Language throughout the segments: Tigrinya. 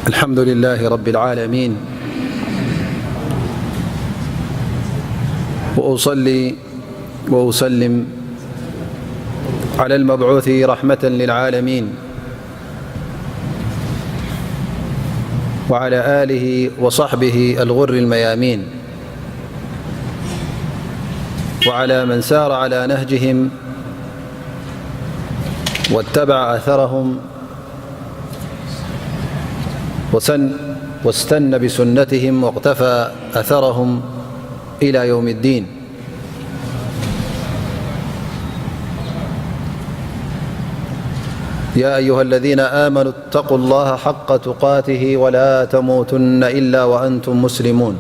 الحمد لله رب العالمين، وأصلي وأسلم على المبعوث رحمة للعالمين، وعلى آله وصحبه الغر الميامين، وعلى من سار على نهجهم واتبع أثرهم وسن-، واستن بسنتهم واقتفى أثرهم إلى يوم الدين. يا أيها الذين آمنوا اتقوا الله حق تقاته ولا تموتن إلا وأنتم مسلمون.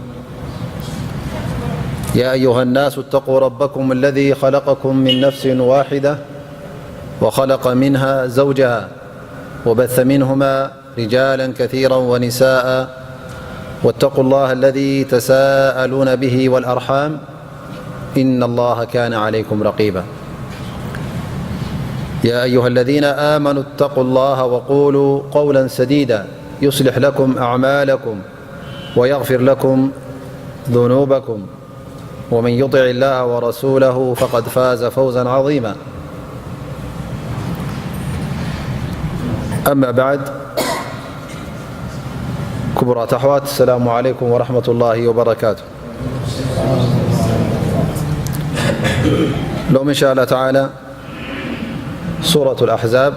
يا أيها الناس اتقوا ربكم الذي خلقكم من نفس واحدة وخلق منها زوجها وبث منهما رجالا كثيرا ونساء، واتقوا الله الذي تساءلون به والأرحام، إن الله كان عليكم رقيبا. يا أيها الذين آمنوا اتقوا الله وقولوا قولا سديدا يصلح لكم أعمالكم ويغفر لكم ذنوبكم، ومن يطع الله ورسوله فقد فاز فوزا عظيما. أما بعد، كبرات أحوات، السلام عليكم ورحمة الله وبركاته. لو إن شاء الله تعالى ሱረቱል ኣሕዛብ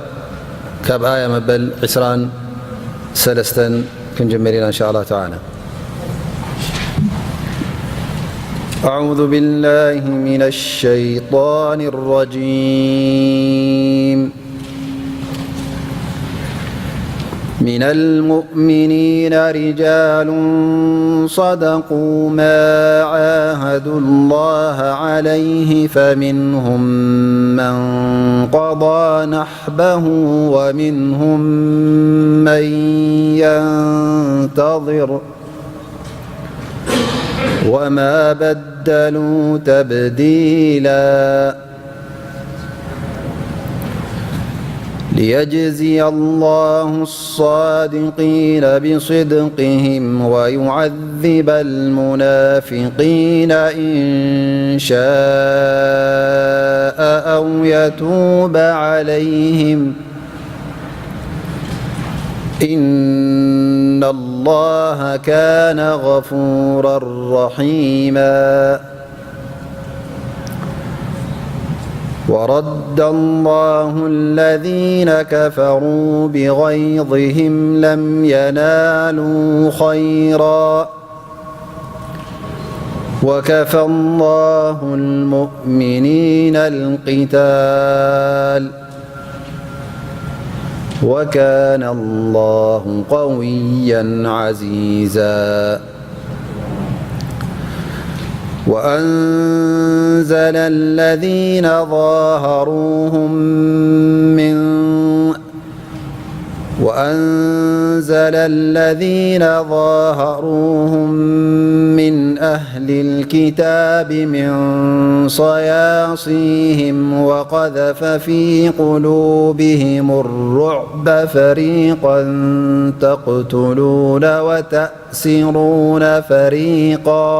ካብ ኣያ መበል ዕስራን ሰለስተን ክንጅምር ኢና፣ እንሻ ኣላህ ተዓላ። أعوذ بالله من الشيطان الرجيم. من المؤمنين رجال صدقوا ما عاهدوا الله عليه، فمنهم من قضى نحبه ومنهم من ينتظر، وما بدلوا تبديلا. ليجزي الله الصادقين بصدقهم ويعذب المنافقين إن شاء أو يتوب عليهم، إن الله كان غفورا رحيما. ورد الله الذين كفروا بغيظهم لم ينالوا خيرا، وكفى الله المؤمنين القتال، وكان الله قويا عزيزا. وأنزل الذين ظاهروهم من وأنزل الذين ظاهروهم من أهل الكتاب من صياصيهم وقذف في قلوبهم الرعب، فريقا تقتلون وتأسرون فريقا،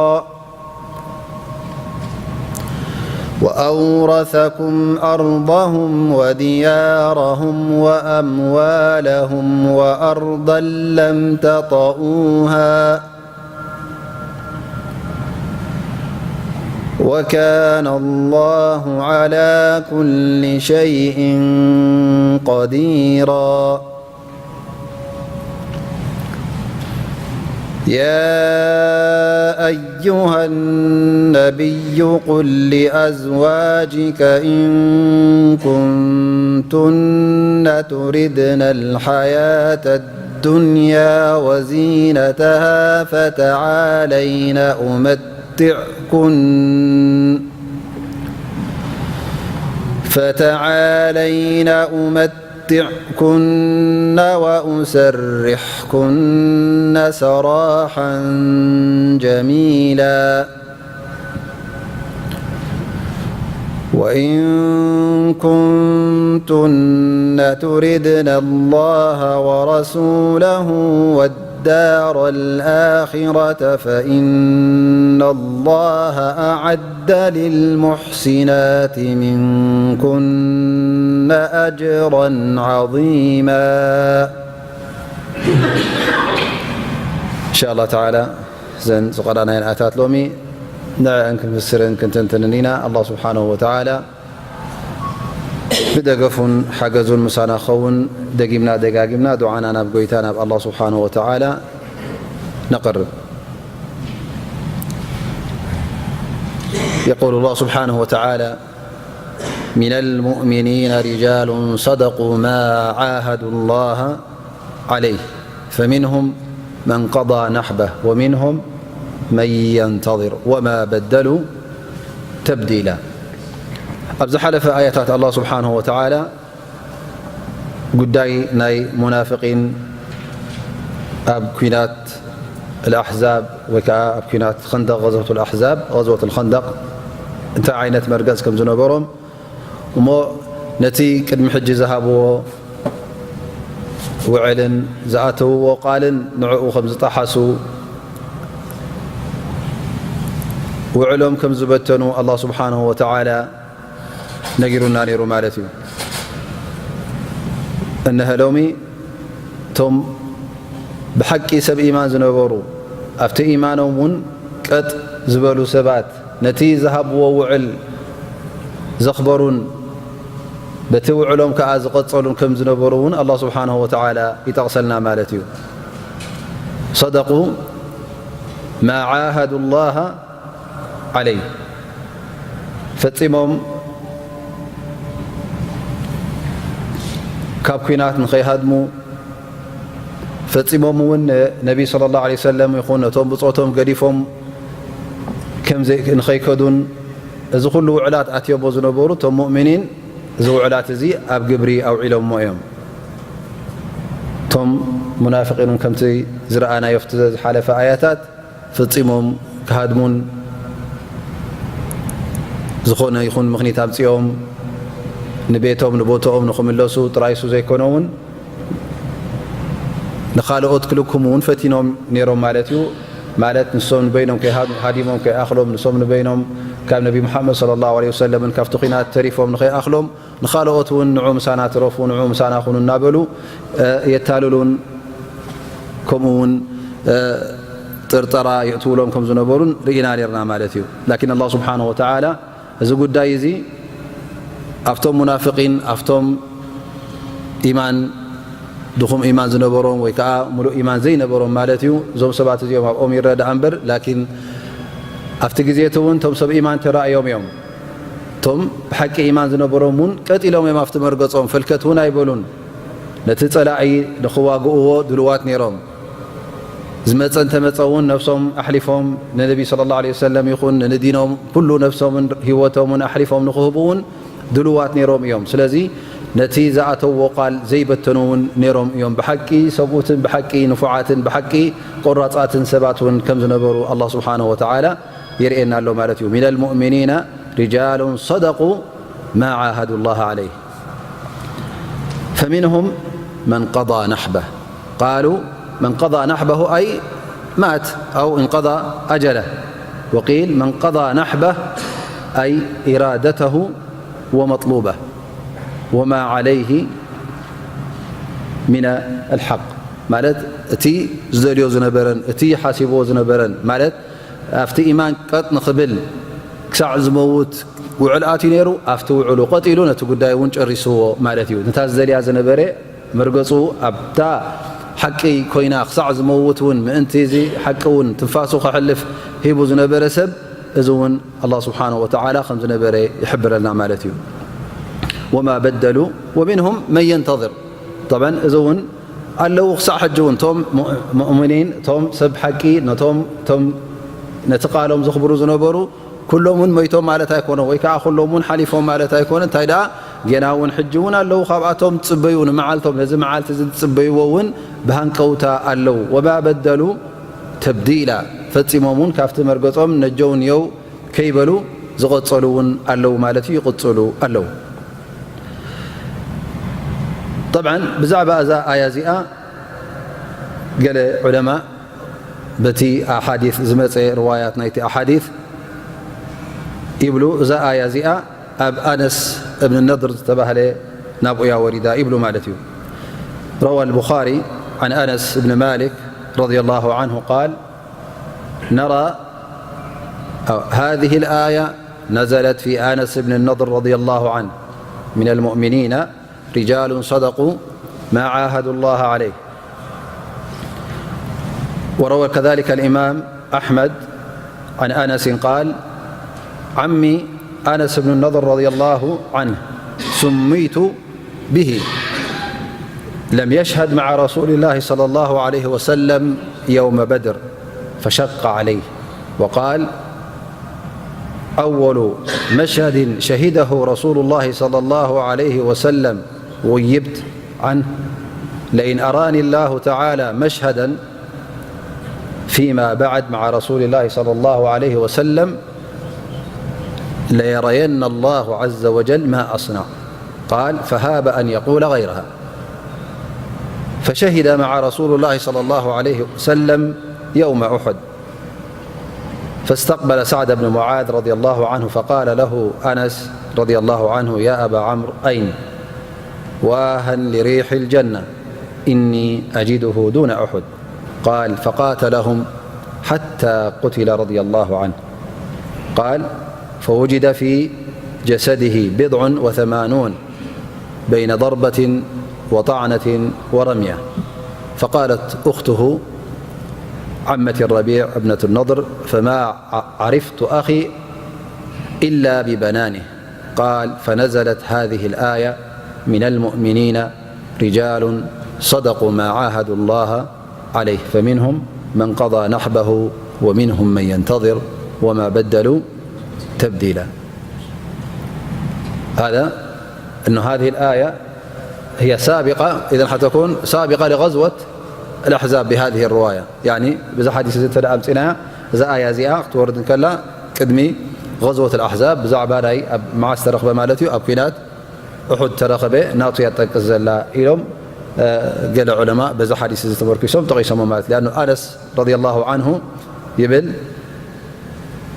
وأورثكم أرضهم وديارهم وأموالهم وأرضا لم تطئوها، وكان الله على كل شيء قديرا. يا أيها النبي قل لأزواجك إن كنتن تردن الحياة الدنيا وزينتها فتعالين أمتعكن، فتعالين أمتعكن وأسرحكن سراحا جميلا. وإن كنتن تردن الله ورسوله والدار الآخرة فإن الله أعد للمحسنات منكن أجرا عظيما. إن شاء الله تعالى እዘን ዝቐራናየን ኣያታት ሎሚ ንዕአን ክንፍስርን ክንትንትንን ኢና። ኣላህ ስብሓነሁ ወተዓላ ብደገፉን ሓገዙን ምሳና ክኸውን ደጊምና ደጋጊምና ዱዓና ናብ ጎይታ ናብ ኣላህ ስብሓነሁ ወተዓላ ነቕርብ። يقول الله سبحانه وتعالى: من المؤمنين رجال صدقوا ما عاهدوا الله عليه فمنهم من قضى نحبه ومنهم من ينتظر وما بدلوا تبديلا. ኣብ ዝሓለፈ ኣያታት ኣላህ ስብሓንሁ ወተዓላ ጉዳይ ናይ ሙናፍቂን ኣብ ኲናት ኣልኣሕዛብ ወይ ከዓ ኣብ ኲናት ኸንደቕ፣ غزوة الأحزاب، غزوة الخندق እንታይ ዓይነት መርገጽ ከም ዝነበሮም እሞ ነቲ ቅድሚ ሕጂ ዝሃብዎ ውዕልን ዝኣተውዎ ቃልን ንዕኡ ከም ዝጠሓሱ ውዕሎም ከም ዝበተኑ ኣላህ ስብሓንሁ ወተዓላ ነጊሩና ነይሩ ማለት እዩ። እነሀ ሎሚ እቶም ብሓቂ ሰብ ኢማን ዝነበሩ ኣብቲ ኢማኖም እውን ቀጥ ዝበሉ ሰባት ነቲ ዝሃብዎ ውዕል ዘኽበሩን በቲ ውዕሎም ከኣ ዝቐጸሉን ከም ዝነበሩ እውን ኣላህ ስብሓንሁ ወተዓላ ይጠቕሰልና ማለት እዩ። صدقوا ما عاهدوا الله عليه ፈጺሞም ካብ ኲናት ንኸይሃድሙ ፈጺሞም እውን ነቢ ሰለላሁ ዐለይሂ ወሰለም ይኹን ነቶም ብጾቶም ገዲፎም ከም ዘይ-፣ ንኸይከዱን እዚ ኩሉ ውዕላት ኣትዮሞ ዝነበሩ እቶም ሙእሚኒን እዚ ውዕላት እዚ ኣብ ግብሪ ኣውዒሎሞ እዮም። እቶም ሙናፍቂን እውን ከምቲ ዝረኣናዮ ኣብቲ ዝሓለፈ ኣያታት ፈጺሞም ክሃድሙን ዝኾነ ይኹን ምኽኒት ኣምጺኦም ንቤቶም ንቦትኦም ንኽምለሱ ጥራይ እሱ ዘይኮነ እውን ንኻልኦት ክልክሙ እውን ፈቲኖም ነይሮም ማለት እዩ። ማለት ንሶም ንበይኖም ከይሃ-፣ ሃዲሞም ከይኣኽሎም፣ ንሶም ንበይኖም ካብ ነቢ ሙሓመድ ሰለላሁ ዐለይሂ ወሰለምን ካብቲ ኲናት ተሪፎም ንኸይኣኽሎም፣ ንኻልኦት እውን ንዑ ምሳና ትረፉ፣ ንዑ ምሳና ኩኑ እናበሉ፣ እ፣ የታልሉን ከምኡ እውን፣ እ፣ ጥርጠራ የእትውሎም ከም ዝነበሩን ርኢና ነርና ማለት እዩ። ላኪን ኣላህ ስብሓነሁ ወተዓላ እዚ ጉዳይ እዚ ኣብቶም ሙናፍቂን ኣብቶም ኢማን ድኹም ኢማን ዝነበሮም ወይ ከዓ ሙሉእ ኢማን ዘይነበሮም ማለት እዩ። እዞም ሰባት እዚኦም ኣብኦም ይረዳእ እምበር፣ ላኪን ኣብቲ ግዜ እቲ እውን እቶም ሰብ ኢማን ተራእዮም እዮም። እቶም ብሓቂ ኢማን ዝነበሮም እውን ቀጢሎም እዮም ኣብቲ መርገጾም፣ ፈልከት እውን ኣይበሉን። ነቲ ጸላኢ ንኽዋግእዎ ድሉዋት ነይሮም። ዝመጸ እንተመጸ እውን ነብሶም ኣሕሊፎም ንነቢ ሰለላሁ ዐለይሂ ወሰለም ይኹን ንዲኖም ኩሉ ነብሶምን ህይወቶምን ኣሕሊፎም ንኽህቡ እውን ድሉዋት ነይሮም እዮም። ስለዚ ነቲ ዝኣተውዎ ቃል ዘይበተኑ እውን ነይሮም እዮም። ብሓቂ ሰብኡትን ብሓቂ ንፉዓትን ብሓቂ ቆራጻትን ሰባት እውን ከም ዝነበሩ ኣላህ ስብሓነሁ ወተዓላ የርእየና ኣሎ ማለት እዩ። ሚነል ሙእሚኒና ሪጃሉን ሰደቁ ማ ዓሃዱ ላህ ዓለይህ። فمنهم من قضى نحبه. قالوا من قضى نحبه أي مات أو انقضى أجله. وقيل من قضى نحبه أي إرادته ومطلوبه وما عليه من الحق. ማለት እቲ ዝደልዮ ዝነበረን እቲ ሓሲብዎ ዝነበረን ማለት ኣብቲ ኢማን ቀጥ ንኽብል ክሳዕ ዝመውት ውዕል ኣትዩ ነይሩ። ኣብቲ ውዕሉ ቀጢሉ ነቲ ጉዳይ እውን ጨሪስዎ ማለት እዩ። ነታ ዝደልያ ዝነበረ መርገጹ ኣብታ ሓቂ ኮይና ክሳዕ ዝመውት እውን ምእንቲ እዚ ሓቂ እውን ትንፋሱ ከሕልፍ ሂቡ ዝነበረ ሰብ እዚ እውን ኣላህ ስብሓነሁ ወተዓላ ከም ዝነበረ ይሕብረልና ማለት እዩ። ወማ በደሉ ወሚንሁም መን የንተظር። ጠብዐን እዚ እውን ኣለዉ ክሳዕ ሕጂ እውን እቶም ሙእሚኒን እቶም ሰብ ሓቂ ነቶም እቶም ነቲ ቃሎም ዘኽብሩ ዝነበሩ ኩሎም እውን መይቶም ማለት ኣይኮነ ወይ ከዓ ኩሎም እውን ሓሊፎም ማለት ኣይኮነ። እንታይ ደኣ ጌና እውን ሕጂ እውን ኣለዉ ካብኣቶም ዝጽበዩ ንመዓልቶም ነዚ መዓልቲ እዚ ዝጽበይዎ እውን ብሃንቀውታ ኣለዉ። ወማ በደሉ ተብዲላ ፈጺሞም እውን ካብቲ መርገጾም ነጀው ንየው ከይበሉ ዝቐጸሉ እውን ኣለዉ ማለት እዩ፣ ይቕጽሉ ኣለዉ። ጠብዓን ብዛዕባ እዛ ኣያ እዚኣ ገለ ዑለማ በቲ ኣሓዲት ዝመጸ ርዋያት ናይቲ ኣሓዲት ይብሉ፣ እዛ ኣያ እዚኣ ኣብ ኣነስ እብን ነድር ዝተባህለ ናብኡ እያ ወሪዳ ይብሉ ማለት እዩ። روى البخاري عن أنس بن مالك رضي الله عنه قال: نرى، أو هذه الآية نزلت في أنس بن النضر رضي الله عنه: من المؤمنين رجال صدقوا ما عاهدوا الله عليه. وروى كذلك الإمام أحمد عن أنس قال: عمي أنس بن النضر رضي الله عنه سميت به، لم يشهد مع رسول الله صلى الله عليه وسلم يوم بدر فشق عليه، وقال: أول مشهد شهده رسول الله صلى الله عليه وسلم غيبت عنه، لئن أراني الله تعالى مشهدا فيما بعد مع رسول الله صلى الله عليه وسلم ليرين الله عز وجل ما أصنع. قال: فهاب أن يقول غيرها، فشهد مع رسول الله صلى الله عليه وسلم يوم أحد، فاستقبل سعد بن معاذ رضي الله عنه فقال له أنس رضي الله عنه: يا أبا عمرو، أين؟ واها لريح الجنة، إني أجده دون أحد. قال: فقاتلهم حتى قتل رضي الله عنه. قال: فوجد في جسده بضع وثمانون بين ضربة وطعنة ورمية. فقالت أخته عمة الربيع ابنة النضر: فما ع-، عرفت أخي إلا ببنانه. قال: فنزلت هذه الآية: من المؤمنين رجال صدقوا ما عاهدوا الله عليه، فمنهم من قضى نحبه ومنهم من ينتظر وما بدلوا تبديلا. هذا، أن هذه الآية هي سابقة، إذن حتكون سابقة لغزوة الأحزاب بهذه الرواية. يعني، بذا حديث زي تدعى أمسينا، إذا آية زي آخر تورد كلا قدمي غزوة الأحزاب، بذا عبارة أب-، معاش ترخبة مالتي، أب كينات أحد ترخبة، ناطية تنقز الله إلهم، آه، قال علماء، بذا حديث زي تمركزهم، تقيسهم مالت، لأنه أنس رضي الله عنه يبل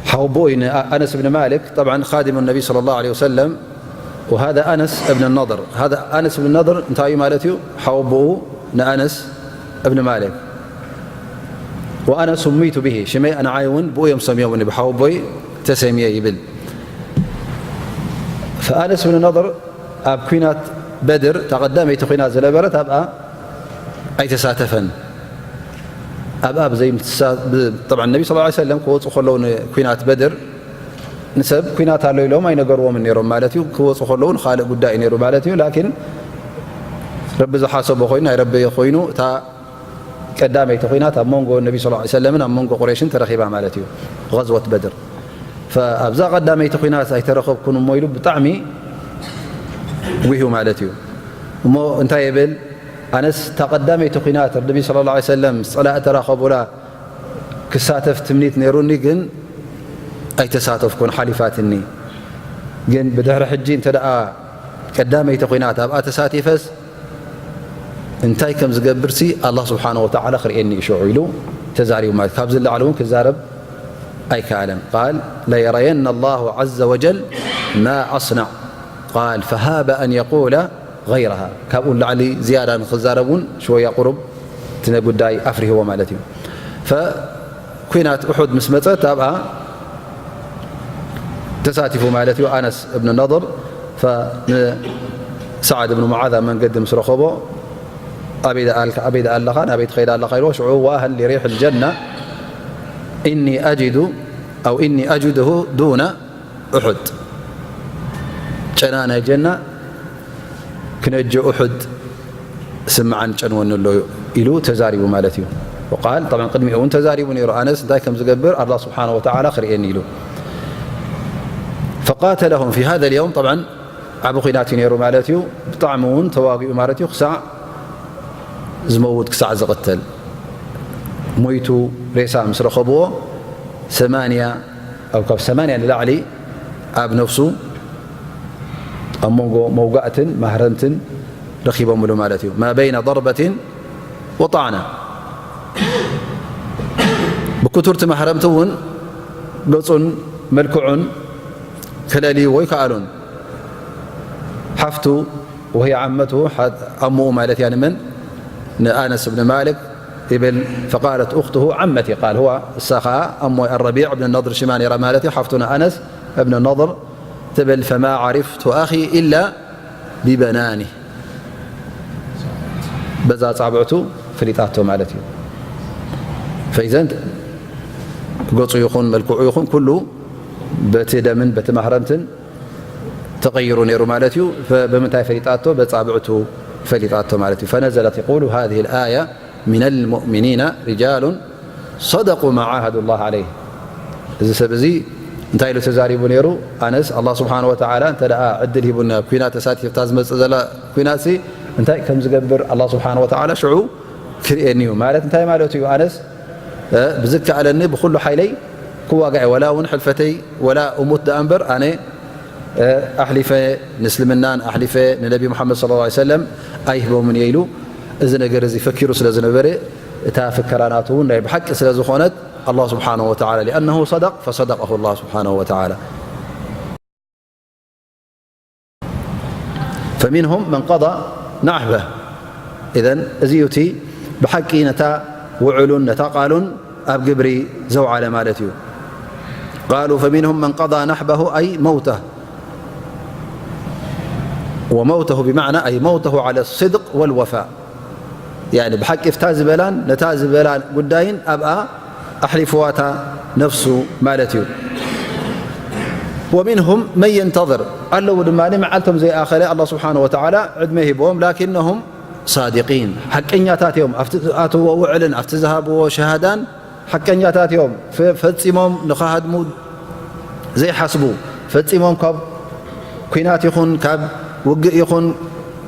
حوبوي أنس بن مالك، طبعا خادم النبي صلى الله عليه وسلم، وهذا أنس بن النضر. هذا أنس بن النضر، انتهى مالتيو، حوبو نأنس بن مالك. وأنا سميت به، شمي أنا عايون بو يوم سميوني بحوبوي تسميه يبل. فأنس بن النضر ኣብ ኲናት በድር፣ እታ ቀዳመይቲ ኲናት ዝነበረት ኣብኣ ኣይተሳተፈን። ኣብኣ ብዘይ ምትሳ-፣ ብ-፣ ጠብዓ ነቢ ሰለላሁ ዐለይሂ ወሰለም ክወፁ ከለዉ ንኲናት በድር ንሰብ ኲናት ኣሎ ኢሎም ኣይነገርዎምን ነይሮም ማለት እዩ። ክወፁ ከለዉ ንኻልእ ጉዳይ እዩ ነይሩ ማለት እዩ። ላኪን ረቢ ዝሓሰቦ ኮይኑ፣ ናይ ረቢ ኮይኑ፣ እታ ቀዳመይቲ ኲናት ኣብ መንጎ ነቢ ሰለላሁ ዐለይሂ ወሰለምን ኣብ መንጎ ቁረይሽን ተረኺባ ማለት እዩ፣ غزوة بدر። فኣብዛ ቀዳመይቲ ኲናት ኣይተረኸብኩን እሞ ኢሉ ብጣዕሚ ጉህዩ ማለት እዩ። እሞ እንታይ ይብል? ኣነስ እታ ቀዳመይቲ ኲናት ነቢ ሰለላሁ ዐለይሂ ወሰለም ምስ ጸላእ ተራኸቡላ ክሳተፍ ትምኒት ነይሩኒ፣ ግን ኣይተሳተፍኩን፣ ሓሊፋትኒ። ግን ብድሕሪ ሕጂ እንተ ደኣ ቀዳመይቲ ኲናት ኣብኣ ተሳቲፈስ፣ እንታይ ከም ዝገብርሲ ኣላህ ስብሓነ ወተዓላ ክርእየኒ እዩ ሽዑ ኢሉ ተዛሪቡ ማለት። ካብዚ ንላዕሊ እውን ክዛረብ ኣይከኣለን። ቃል: ለየረየና ኣላሁ ዐዘ ወጀል ማ ኣስናዕ። ቃል: ፈሃበ ኣን የቁለ ገይረሃ። ካብኡ ንላዕሊ ዝያዳ ንክዛረብ እውን ሽወያ ቁሩብ እቲ ጉዳይ ኣፍሪህዎ ማለት እዩ። ፈ-፣ ኲናት ኡሑድ ምስ መጸት ኣብኣ ተሳቲፉ ማለት እዩ። ኣነስ እብን ነድር፣ ፈ-፣ ንሰዓድ እብን ሙዓዝ ኣብ መንገዲ ምስ ረኸቦ፣ "ኣበይ ደኣ ኣልካ? ኣበይ ደኣ ኣለኻ? ናበይ ትኸይድ ኣለኻ?" ኢልዎ። ሽዑ፣ "ዋህን ሊሪሕ ልጀና፣ ኢኒ ኣጅዱ፣ ኣው ኢኒ ኣጅድሁ ዱነ ኡሑድ። ጨና ናይ ጀና ክነጀ ኡሑድ ስምዓን ጨንወኒ ኣሎ" ኢሉ ተዛሪቡ ማለት እዩ። ወቃል፣ ጠብዓን ቅድሚኡ እውን ተዛሪቡ ነይሩ፣ ኣነስ እንታይ ከም ዝገብር ኣላህ ስብሓነ ወተዓላ ክርእየኒ ኢሉ። ፈቃተለሁም ፊ ሃዘ ልየውም፣ ጠብዓን ዓቢ ኹናት እዩ ነይሩ ማለት እዩ። ብጣዕሚ እውን ተዋጊኡ ማለት እዩ፣ ክሳዕ ዝመውት፣ ክሳዕ ዝቕተል። ሞይቱ ሬሳ ምስ ረኸብዎ፣ ሰማንያ፣ ኣብ ካብ ሰማንያ ንላዕሊ ኣብ ነፍሱ ኣብ መንጎ መውጋእትን ማህረምትን ረኺቦምሉ ማለት እዩ። ما بين ضربة وطعنة። ብክቱርቲ ማህረምቲ እውን ገጹን መልክዑን ክለልይዎ ኣይከኣሉን። ሓፍቱ وهي عمته ሓ-፣ ኣሙኡ ማለት እያ ንመን? ንኣነስ እብን ማሊክ ይብል። فقالت أخته عمتي قال هو እሳ ኸዓ ኣሞ الربيع بن النضر ሽማ ነይራ ማለት እዩ። ሓፍቱ ንኣነስ እብን ነضር ትብል فما عرفت أخي إلا ببنانه በዛ ጻብዕቱ ፈሊጣቶ ማለት እዩ። فإذا ገጹ ይኹን መልክዑ ይኹን ኩሉ በቲ ደምን በቲ ማህረምትን ተቐይሩ ነይሩ ማለት እዩ። ፈ-፣ ብምንታይ ፈሊጣቶ? በጻብዕቱ ፈሊጣቶ ማለት እዩ። فنزلت يقول هذه الآية من المؤمنين رجال صدقوا ما عاهدوا الله عليه። እዚ ሰብ እዚ እንታይ ኢሉ ተዛሪቡ ነይሩ? ኣነስ ኣላህ ስብሓነ ወተዓላ እንተ ደኣ ዕድል ሂቡኒ ኣብ ኲናት ተሳቲፍታ ዝመጽእ ዘላ ኲናትሲ እንታይ ከም ዝገብር ኣላህ ስብሓነ ወተዓላ ሽዑ ክርእየኒ እዩ ማለት እንታይ ማለት እዩ? ኣነስ እ፣ ብዝከኣለኒ ብኹሉ ሓይለይ ክዋጋእ እየ። ወላ እውን ሕልፈተይ ወላ እሙት ደኣ እምበር ኣነ እ፣ ኣሕሊፈ ንእስልምናን ኣሕሊፈ ንነቢ ሙሓመድ ሰለላሁ ዐለይሂ ወሰለም ኣይህቦምን እየ ኢሉ እዚ ነገር እዚ ፈኪሩ ስለ ዝነበረ እታ ፍከራ ናቱ እውን ናይ ብሓቂ ስለ ዝኾነት ኣላህ ስብሓነሁ ወተዓላ لأنه صدق فصدقه الله سبحانه وتعالى. فمنهم من قضى نحبه. إذن እዚ እዩ እቲ ብሓቂ ነታ ውዕሉን ነታ ቃሉን ኣብ ግብሪ ዘውዓለ ማለት እዩ። قالوا فمنهم من قضى نحبه أي موته. وموته بمعنى أي موته على الصدق والوفاء. ያኒ ብሓቂ እፍታ ዝበላን ነታ ዝበላ ጉዳይን ኣብኣ ኣሕሊፍዋታ ነፍሱ ማለት እዩ። ومنهم من ينتظر ኣለዉ ድማ መዓልቶም ዘይኣኸለ ኣላህ ስብሓነ ወተዓላ ዕድመ ሂብዎም لكنهم صادقين ሓቀኛታት እዮም ኣብቲ ዝኣትዎ ውዕልን ኣብቲ ዝሃብዎ ሸሃዳን ሓቀኛታት እዮም። ፈ-፣ ፈጺሞም ንኽሃድሙ ዘይሓስቡ፣ ፈጺሞም ካብ ኲናት ይኹን ካብ ውግእ ይኹን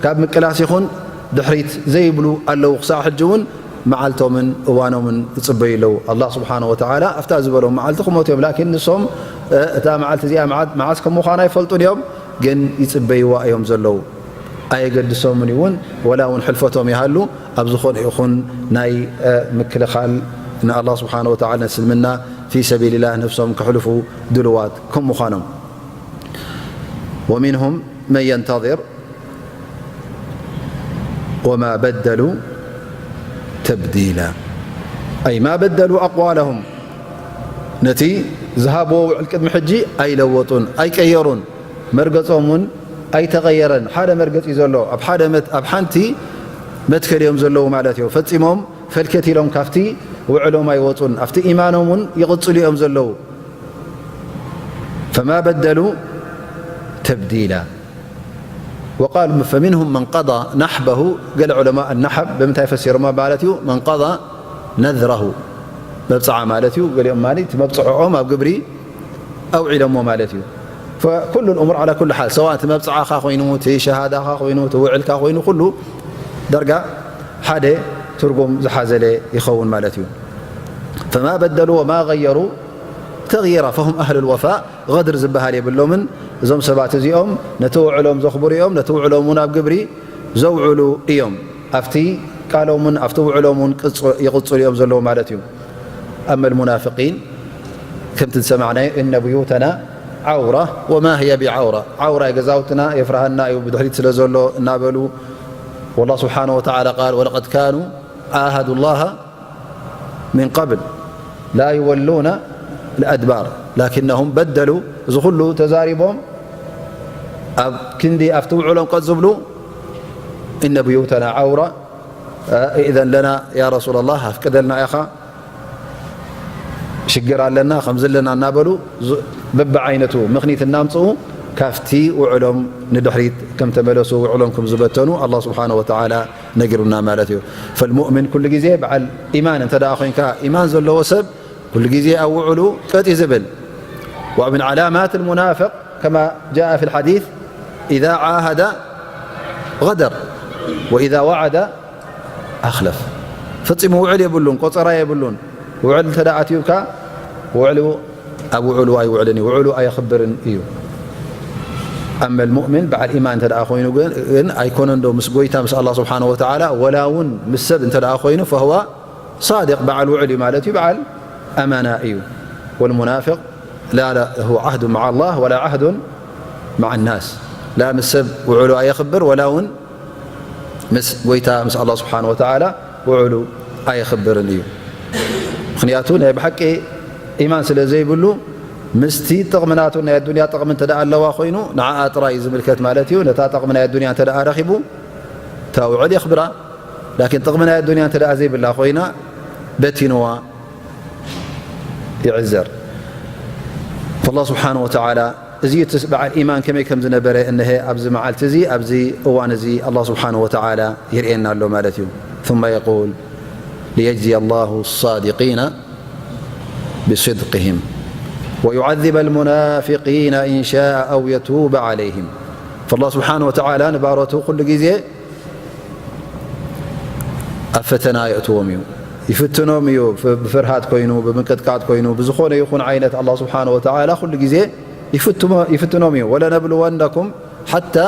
ካብ ምቅላስ ይኹን ድሕሪት ዘይብሉ ኣለዉ። ክሳዕ ሕጂ እውን መዓልቶምን እዋኖምን ይጽበዩ ኣለዉ። ኣላህ ስብሓነ ወተዓላ ኣብታ ዝበሎም መዓልቲ ክሞቱ እዮም። ላኪን ንሶም፣ እ፣ እታ መዓልቲ እዚኣ መዓ-፣ መዓስ ከም ምዃና ኣይፈልጡን እዮም፣ ግን ይጽበይዋ እዮም ዘለዉ። ኣየገድሶምን እውን፣ ወላ እውን ሕልፈቶም ይሃሉ፣ ኣብ ዝኾነ ይኹን ናይ፣ እ፣ ምክልኻል ንኣላህ ስብሓነ ወተዓላ፣ ንእስልምና ፊ ሰቢልላህ ነፍሶም ከሕልፉ ድልዋት ከም ምዃኖም። ومنهم من ينتظر وما بدلوا تبديلا. أي ما بدلوا أقوالهم ነቲ ዝሃብዎ ውዕል ቅድሚ ሕጂ ኣይለወጡን፣ ኣይቀየሩን። መርገጾም እውን ኣይተቐየረን። ሓደ መርገጽ እዩ ዘሎ። ኣብ ሓደ መት-፣ ኣብ ሓንቲ መትከል እዮም ዘለዉ ማለት እዩ። ፈጺሞም ፈልከት ኢሎም ካብቲ ውዕሎም ኣይወጹን። ኣብቲ ኢማኖም እውን ይቕጽሉ እዮም ዘለዉ። فما بدلوا تبديلا. وقال فمنهم من قضى نحبه. ገለ ዑለማ ነሕብ ብምንታይ ፈሲሮማ ማለት እዩ? من قضى نذره መብጽዓ ማለት እዩ። ገሊኦም ማለት እቲ መብጽዕኦም ኣብ ግብሪ ኣውዒሎሞ ማለት እዩ። فكل الأمور على كل حال سواء እቲ መብጽዓኻ ኮይኑ እቲ ሸሃዳኻ ኮይኑ እቲ ውዕልካ ኮይኑ ኩሉ ዳርጋ ሓደ ትርጉም ዝሓዘለ ይኸውን ማለት እዩ። فما بدلوا وما غيروا تغييرا فهم أهل الوفاء غدر ዝበሃል የብሎምን። እዞም ሰባት እዚኦም ነቲ ውዕሎም ዘኽብሩ እዮም፣ ነቲ ውዕሎም እውን ኣብ ግብሪ ዘውዕሉ እዮም። ኣብቲ ቃሎምን ኣብቲ ውዕሎም እውን ቅጽ-፣ ይቕጽሉ እዮም ዘለዉ ማለት እዩ። أما المنافقين ከምቲ ዝሰማዕናዮ إن بيوتنا عورة وما هي بعورة ዓውራ ገዛውትና የፍርሃና እዩ ብድሕሪት ስለ ዘሎ እናበሉ والله سبحانه وتعالى قال ولقد كانوا عاهدوا الله من قبل لا يولون الأدبار لكنهم بدلوا እዚ ኩሉ ተዛሪቦም ኣብ ክንዲ ኣብቲ ውዕሎም ቀጥ ዝብሉ إن بيوتنا عورة إذن لنا يا رسول الله ኣፍቅደልና ኢኻ ሽግር ኣለና ከምዚ ኣለና እናበሉ ዝ-፣ በብዓይነቱ ምኽኒት እናምፅኡ ካብቲ ውዕሎም ንድሕሪት ከም ተመለሱ ውዕሎም ከም ዝበተኑ ኣላህ ስብሓነ ወተዓላ ነጊሩና ማለት እዩ። ፈልሙእሚን ኩሉ ግዜ በዓል ኢማን እንተ ደኣ ኮይንካ ኢማን ዘለዎ ሰብ ኩሉ ግዜ ኣብ ውዕሉ ቀጥ እዩ ዝብል። ومن علامات المنافق كما جاء في الحديث إذا عاهد غدر وإذا وعد أخلف ፈጺሙ ውዕል የብሉን፣ ቆጸራ የብሉን። ውዕል እንተ ደኣ ኣትዩካ ውዕሉ ኣብ ውዕሉ ኣይውዕልን እዩ፣ ውዕሉ ኣየኽብርን እዩ። أما المؤمن በዓል ኢማን እንተ ደኣ ኮይኑ ግን፣ ግን ኣይኮነን ዶ ምስ ጎይታ ምስ ኣላህ ስብሓነሁ ወተዓላ፣ ወላ እውን ምስ ሰብ እንተ ደኣ ኮይኑ፣ فهو صادق በዓል ውዕል እዩ ማለት እዩ፣ በዓል ኣማና እዩ። والمنافق لا له عهد مع الله ولا عهد مع الناس لا ምስ ሰብ ውዕሉ ኣየኽብር ወላ እውን ምስ ጎይታ ምስ ኣላህ ስብሓነሁ ወተዓላ ውዕሉ ኣየኽብርን እዩ። ምኽንያቱ ናይ ብሓቂ ኢማን ስለ ዘይብሉ ምስቲ ጥቕሚ ናቱ ናይ ኣዱንያ ጥቕሚ እንተ ደኣ ኣለዋ ኮይኑ ንዓኣ ጥራይ እዩ ዝምልከት ማለት እዩ። ነታ ጥቕሚ ናይ ኣዱንያ እንተ ደኣ ረኺቡ እታ ውዕል የኽብራ። ላኪን ጥቕሚ ናይ ኣዱንያ እንተ ደኣ ዘይብላ ኮይና በቲንዋ ይዕዘር። ኣላህ ስብሓነሁ ወተዓላ እዚ እቲ በዓል ኢማን ከመይ ከም ዝነበረ እነሀ ኣብዚ መዓልቲ እዚ ኣብዚ እዋን እዚ ኣላህ ስብሓነሁ ወተዓላ የርእየና ኣሎ ማለት እዩ። ثم يقول ليجزي الله الصادقين بصدقهم ويعذب المنافقين إن شاء أو يتوب عليهم። ኣላህ ስብሓነሁ ወተዓላ ንባሮቱ ኩሉ ግዜ ኣብ ፈተና የእትዎም እዩ፣ ይፍትኖም እዩ። ፍ-፣ ብፍርሃት ኮይኑ፣ ብምንቅጥቃጥ ኮይኑ፣ ብዝኾነ ይኹን ዓይነት ኣላህ ስብሓነሁ ወተዓላ ኩሉ ግዜ ይፍትሞ-፣ ይፍትኖም እዩ። ولنبلونكم حتى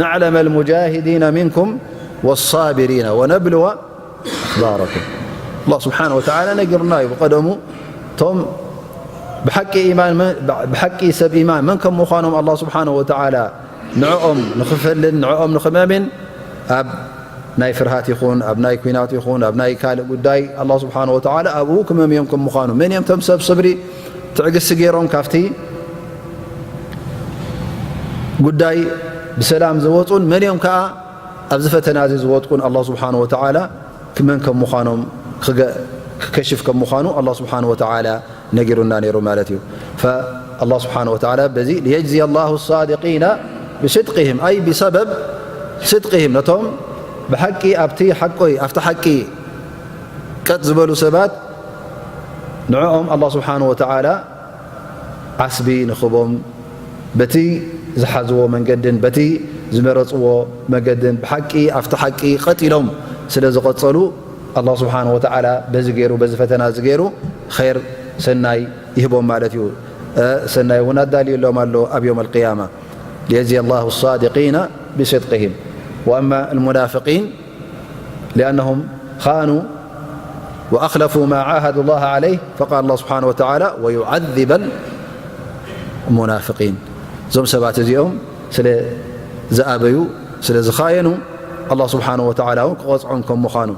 نعلم المجاهدين منكم والصابرين ونبلو أخباركم። ኣላህ ስብሓነሁ ወተዓላ ነጊሩና እዩ ብቐደሙ። እቶም ብሓቂ ኢማን መ-፣ ብሓቂ ሰብ ኢማን መን ከም ምዃኖም ኣላህ ስብሓነሁ ወተዓላ ንዕኦም ንኽፈልን ንዕኦም ንኽመምን ኣብ ናይ ፍርሃት ይኹን ኣብ ናይ ኲናት ይኹን ኣብ ናይ ካልእ ጉዳይ ኣላህ ስብሓነሁ ወተዓላ ኣብኡ ክመምዮም ከም ምዃኑ፣ መን እዮም እቶም ሰብ ስብሪ ትዕግስቲ ገይሮም ካብቲ ጉዳይ ብሰላም ዝወፁን መን እዮም ከዓ ኣብዚ ፈተና እዚ ዝወድቁን ኣላህ ስብሓነሁ ወተዓላ መን ከም ምዃኖም ክገ-፣ ክከሽፍ ከም ምዃኑ ኣላህ ስብሓነሁ ወተዓላ ነጊሩና ነይሩ ማለት እዩ። ፈኣላህ ስብሓነሁ ወተዓላ በዚ ليجزي الله الصادقين بصدقهم أي بسبب صدقهم ነቶም ብሓቂ ኣብቲ ሓቆይ ኣብቲ ሓቂ ቀጥ ዝበሉ ሰባት ንዕኦም ኣላህ ስብሓነሁ ወተዓላ ዓስቢ ንኽቦም በቲ ዝሓዝዎ መንገድን በቲ ዝመረፅዎ መንገድን ብሓቂ ኣብቲ ሓቂ ቀጢሎም ስለ ዝቐፀሉ ኣላህ ስብሓነሁ ወተዓላ በዚ ገይሩ በዚ ፈተና እዚ ገይሩ ኸይር ሰናይ ይህቦም ማለት እዩ። እ፣ ሰናይ እውን ኣዳልዩሎም ኣሎ ኣብ የውም ኣልቅያማ። ليجزي الله الصادقين بصدقهم وأما المنافقين لأنهم خانوا وأخلفوا ما عاهدوا الله عليه فقال الله سبحانه وتعالى ويعذب المنافقين እዞም ሰባት እዚኦም ስለ ዝኣበዩ ስለ ዝኻየኑ ኣላህ ስብሓነሁ ወተዓላ እውን ክቐፅዖም ከም ምዃኑ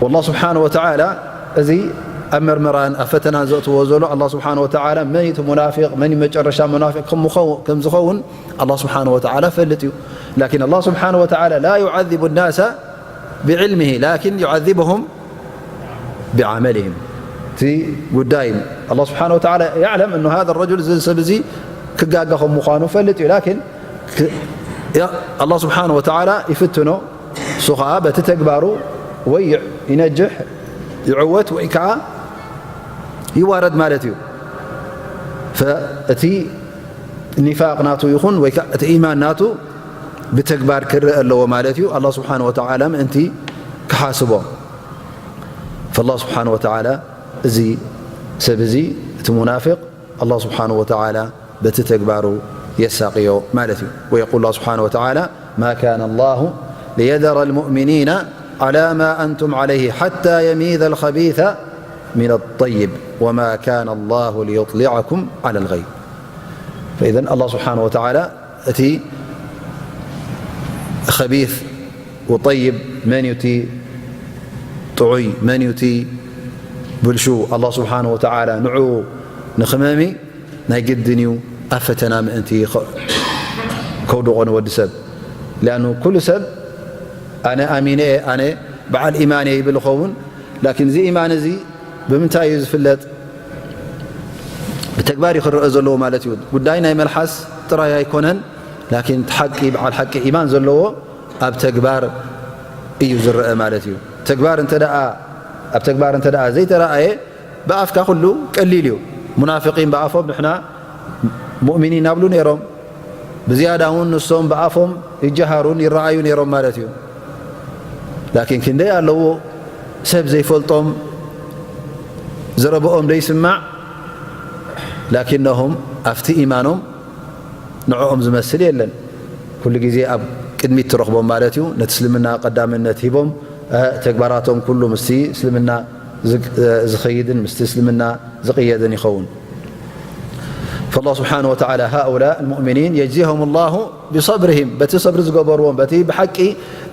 والله سبحانه وتعالى እዚ ኣብ መርመራን ኣብ ፈተናን ዘእትዎ ዘሎ ኣላህ ስብሓነሁ ወተዓላ መን እዩ እቲ ሙናፊቕ መን እዩ መጨረሻ ሙናፊቕ ከም ምኸው-፣ ከም ዝኸውን ኣላህ ስብሓነሁ ወተዓላ ፈልጥ እዩ። ላኪን ኣላህ ስብሓነሁ ወተዓላ لا يعذب الناس بعلمه لكن يعذبهم بعملهم እቲ ጉዳይ ኣላህ ስብሓነሁ ወተዓላ يعلم أن هذا الرجل እዚ ሰብ እዚ ክጋገ ከም ምዃኑ ፈልጥ እዩ። ላኪን ክ-፣ ያ-፣ ኣላህ ስብሓነሁ ወተዓላ ይፍትኖ። እሱ ኸዓ በቲ ተግባሩ ወይ ይነጅሕ ይዕወት ወይ ከዓ ይዋረድ ማለት እዩ። ፈ-፣ እቲ ኒፋቅ ናቱ ይኹን ወይ ከዓ እቲ ኢማን ናቱ ብተግባር ክረአ ኣለዎ ማለት እዩ። ኣላህ ስብሓነሁ ወተዓላ ምእንቲ ክሓስቦ። ፈላህ ስብሓነሁ ወተዓላ እዚ ሰብ እዚ እቲ ሙናፊቅ ኣላህ ስብሓነሁ ወተዓላ በቲ ተግባሩ የሳቅዮ ማለት እዩ። ويقول الله سبحانه وتعالى ما كان الله ليذر المؤمنين على ما أنتم عليه حتى يميز الخبيث من الطيب وما كان الله ليطلعكم على الغيب. فإذا الله سبحانه وتعالى እቲ خبيث وطيب መን እዩ እቲ ጥዑይ መን እዩ እቲ ብልሹ ኣላህ ስብሓነሁ ወተዓላ ንዕኡ ንኽመሚ ናይ ግድን እዩ ኣብ ፈተና ምእንቲ ከ-፣ ከውድቖ ንወዲ ሰብ። ሊኣኑ ኩሉ ሰብ ኣነ ኣሚነ እየ ኣነ በዓል ኢማን እየ ይብል ይኸውን። ላኪን እዚ ኢማን እዚ ብምንታይ እዩ ዝፍለጥ? ብተግባር እዩ ክረአ ዘለዎ ማለት እዩ። ጉዳይ ናይ መልሓስ ጥራይ ኣይኮነን። ላኪን እቲ ሓቂ በዓል ሓቂ ኢማን ዘለዎ ኣብ ተግባር እዩ ዝረአ ማለት እዩ። ተግባር እንተ ደኣ፣ ኣብ ተግባር እንተ ደኣ ዘይተረኣየ ብኣፍካ ኩሉ ቀሊል እዩ። ሙናፍቂን ብኣፎም ንሕና ሙእሚኒን ናብሉ ነይሮም። ብዝያዳ እውን ንሶም ብኣፎም ይጀሃሩን ይረኣዩ ነይሮም ማለት እዩ። ላኪን ክንደይ ኣለዎ ሰብ ዘይፈልጦም ዘረብኦም ዘይስማዕ ላኪነሁም ኣብቲ ኢማኖም ንዕኦም ዝመስል የለን። ኩሉ ግዜ ኣብ ቅድሚት ትረኽቦም ማለት እዩ። ነቲ እስልምና ቀዳምነት ሂቦም፣ እ፣ ተግባራቶም ኩሉ ምስቲ እስልምና ዝግ-፣ እ፣ ዝኸይድን ምስቲ እስልምና ዝቕየድን ይኸውን። فالله سبحانه وتعالى هؤلاء المؤمنين يجزيهم الله بصبرهم፣ በቲ ሰብሪ ዝገበርዎም፣ በቲ ብሓቂ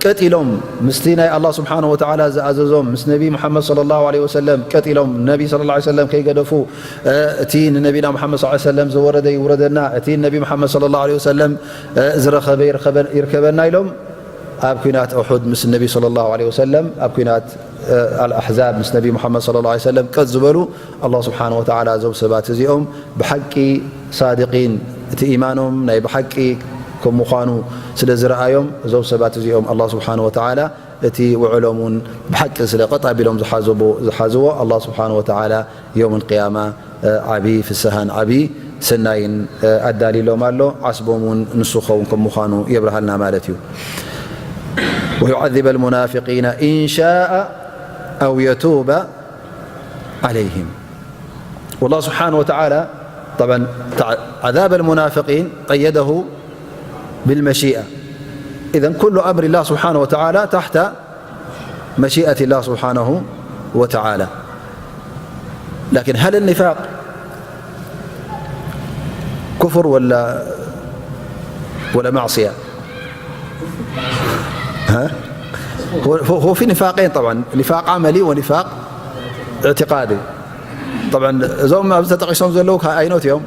ቀጥ ኢሎም ምስቲ ናይ ኣላህ ስብሓነሁ ወተዓላ ዝኣዘዞም፣ ምስ ነቢ ሙሓመድ ሰለላሁ ዐለይሂ ወሰለም ቀጥ ኢሎም፣ ነቢ ሰለላሁ ዐለይሂ ወሰለም ከይገደፉ፣ እ፣ እቲ ንነቢና ሙሓመድ ሰለላሁ ዐለይሂ ወሰለም ዝወረደ ይውረደና፣ እቲ ነቢ ሙሓመድ ሰለላሁ ዐለይሂ ወሰለም፣ እ፣ ዝረኸበ ይርከበ-፣ ይርከበና ኢሎም ኣብ ኲናት ኡሑድ ምስ ነቢ ሰለላሁ ዐለይሂ ወሰለም፣ ኣብ ኲናት፣ እ፣ ኣልኣሕዛብ ምስ ነቢ ሙሓመድ ሰለላሁ ዐለይሂ ወሰለም ቀጥ ዝበሉ፣ ኣላህ ስብሓነሁ ወተዓላ እዞም ሰባት እዚኦም ብሓቂ ሳድቂን፣ እቲ ኢማኖም ናይ ብሓቂ ከም ምዃኑ ስለ ዝረኣዮም፣ እዞም ሰባት እዚኦም ኣላህ ስብሓነሁ ወተዓላ እቲ ውዕሎም እውን ብሓቂ ስለ ቀጥ ኣቢሎም ዝሓዘቦ-፣ ዝሓዝዎ፣ ኣላህ ስብሓነሁ ወተዓላ የውም ቅያማ፣ እ፣ ዓቢ ፍስሃን ዓቢ ሰናይን፣ እ፣ ኣዳሊሎም ኣሎ። ዓስቦም እውን ንሱ ክኸውን ከም ምዃኑ የብርሃልና ማለት እዩ። ويعذب المنافقين إن شاء أو يتوب عليهم. والله سبحانه وتعالى، طبعا، تع-، عذاب المنافقين قيده بالمشيئة. إذن كل أمر الله سبحانه وتعالى تحت مشيئة الله سبحانه وتعالى. لكن هل النفاق كفر ولا، ولا معصية؟ ها؟ هو، هو، هو في نفاقين طبعا، نفاق عملي ونفاق اعتقادي. طبعا እዞም ኣብዚ ተጠቂሶም ዘለዉ ከ-፣ ኣይኖት እዮም؟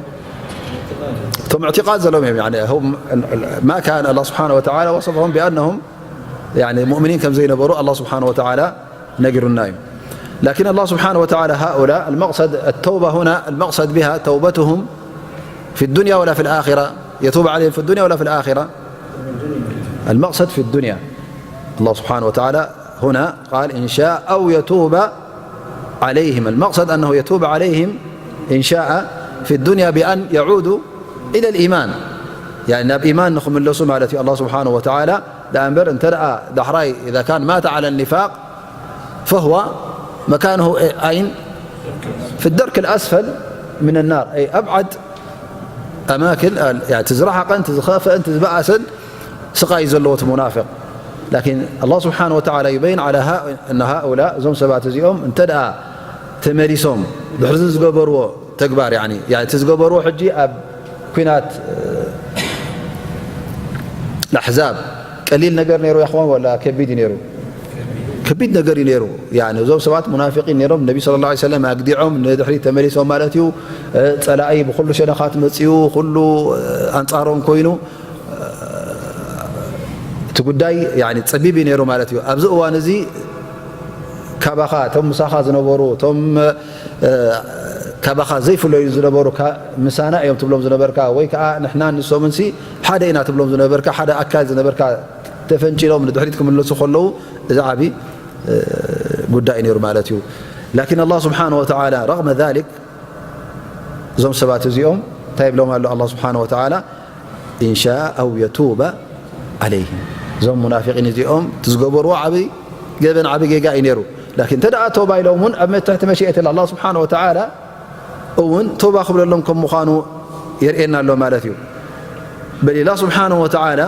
እቶም اعتقاد ዘለዎም እዮም። يعني هم ما كان الله سبحانه وتعالى وصفهم بأنهم يعني مؤمنين ከም ዘይነበሩ ኣላህ ስብሓነሁ ወተዓላ ነጊሩና እዩ። لكن الله سبحانه وتعالى هؤلاء المقصد التوبة هنا، المقصد بها توبتهم في الدنيا ولا في الآخرة؟ يتوب عليهم في الدنيا ولا في الآخرة؟ المقصد في الدنيا. الله سبحانه وتعالى هنا قال إن شاء أو يتوب عليهم. المقصد أنه يتوب عليهم إن شاء في الدنيا بأن يعودوا إلى الإيمان. يعني ናብ ኢማን ንኽምለሱ ማለት እዩ። ኣላህ ስብሓነሁ ወተዓላ ደኣ እምበር እንተ ደኣ ዳሕራይ إذا كان مات على النفاق فهو مكانه أين؟ في الدرك الأسفل من النار، أي أبعد أماكن، يعني፣ እቲ ዝረሓቐን፣ እቲ ዝኸፍአን፣ እቲ ዝበኣሰን ስቓይ ዘለዎ እቲ ሙናፍቕ። لكن الله سبحانه وتعالى يبين على ها-، أن هؤلاء፣ እዞም ሰባት እዚኦም እንተ ደኣ ተመሊሶም ድሕሪ እዚ ዝገበርዎ ተግባር፣ يعني، يعني፣ እቲ ዝገበርዎ ሕጂ ኣብ ኲናት፣ እ፣ ኣሕዛብ ቀሊል ነገር ነይሩ ይኸውን ወላ ከቢድ እዩ ነይሩ? ከቢድ ነገር እዩ ነይሩ። ያኒ እዞም ሰባት ሙናፊቂን ነይሮም፣ ነቢ ሰለላሁ ዐለይሂ ወሰለም ኣግዲዖም ንድሕሪት ተመሊሶም ማለት እዩ። እ፣ ጸላኢ ብኹሉ ሸነኻት መጺኡ፣ ኩሉ፣ እ፣ ኣንጻሮም ኮይኑ፣ እ፣ እቲ ጉዳይ ያኒ ጸቢብ እዩ ነይሩ ማለት እዩ። ኣብዚ እዋን እዚ ካባኻ፣ እቶም ምሳኻ ዝነበሩ፣ እቶም፣ እ፣ ካባኻ ዘይፍለዩ ዝነበሩ፣ ካ-፣ ምሳና እዮም ትብሎም ዝነበርካ፣ ወይ ከኣ ንሕና ንሶምንሲ ሓደ ኢና ትብሎም ዝነበርካ፣ ሓደ ኣካል ዝነበርካ ተፈንጭሎም ንድሕሪት ክምለሱ ከለዉ፣ እዚ ዓቢ፣ እ፣ ጉዳይ ነይሩ ማለት እዩ። ላኪን ኣላህ ስብሓነሁ ወተዓላ ረግመ ዛሊክ፣ እዞም ሰባት እዚኦም እንታይ ይብሎም ኣሎ ኣላህ ስብሓነሁ ወተዓላ? ኢንሻ ኣው የቱበ ዓለይሂም። እዞም ሙናፊቂን እዚኦም እቲ ዝገበርዎ ዓቢ ገበን፣ ዓቢ ጌጋ እዩ ነይሩ። ላኪን እንተ ደኣ ተውባ ኢሎም እውን ኣብ ትሕቲ መሽየት ኣላህ ስብሓነሁ ወተዓላ እውን ተውባ ክብለሎም ከም ምዃኑ የርእየና ኣሎ ማለት እዩ። በል ኢላ ስብሓነሁ ወተዓላ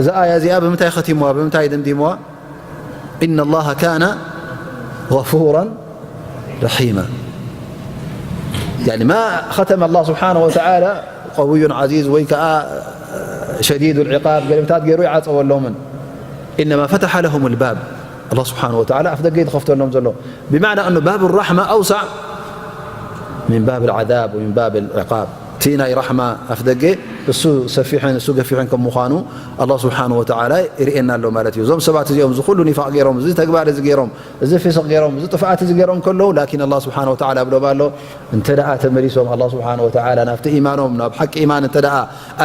እዛ ኣያ እዚኣ ብምንታይ ኸቲምዋ? ብምንታይ ደምዲምዋ? إن الله كان غفورا رحيما. يعني ما ختم الله سبحانه وتعالى قوي عزيز ወይ ከኣ شديد العقاب ገለምታት ገይሩ ይዓጸወሎምን። إنما فتح لهم الباب. ኣላህ ስብሓነሁ ወተዓላ ኣፍ ደገ እዩ ዝኸፍተሎም ዘሎ። ብማዕና እኑ ባብ ራሕማ ኣውሳዕ ምን ባብ ልዓዛብ ወምን ባብ ልዕቃብ። እቲ ናይ ራሕማ ኣፍ ደገ እሱ ሰፊሕን እሱ ገፊሕን ከም ምዃኑ ኣላህ ስብሓነሁ ወተዓላ ይርእየና ኣሎ ማለት እዩ። እዞም ሰባት እዚኦም እዚ ኩሉ ኒፋቕ ገይሮም፣ እዚ ተግባር እዚ ገይሮም፣ እዚ ፊስቕ ገይሮም፣ እዚ ጥፍኣት እዚ ገይሮም ከለዉ፣ ላኪን ኣላህ ስብሓነሁ ወተዓላ ብሎም ኣሎ፣ እንተ ደኣ ተመሊሶም ኣላህ ስብሓነሁ ወተዓላ ናብቲ ኢማኖም፣ ናብ ሓቂ ኢማን እንተ ደኣ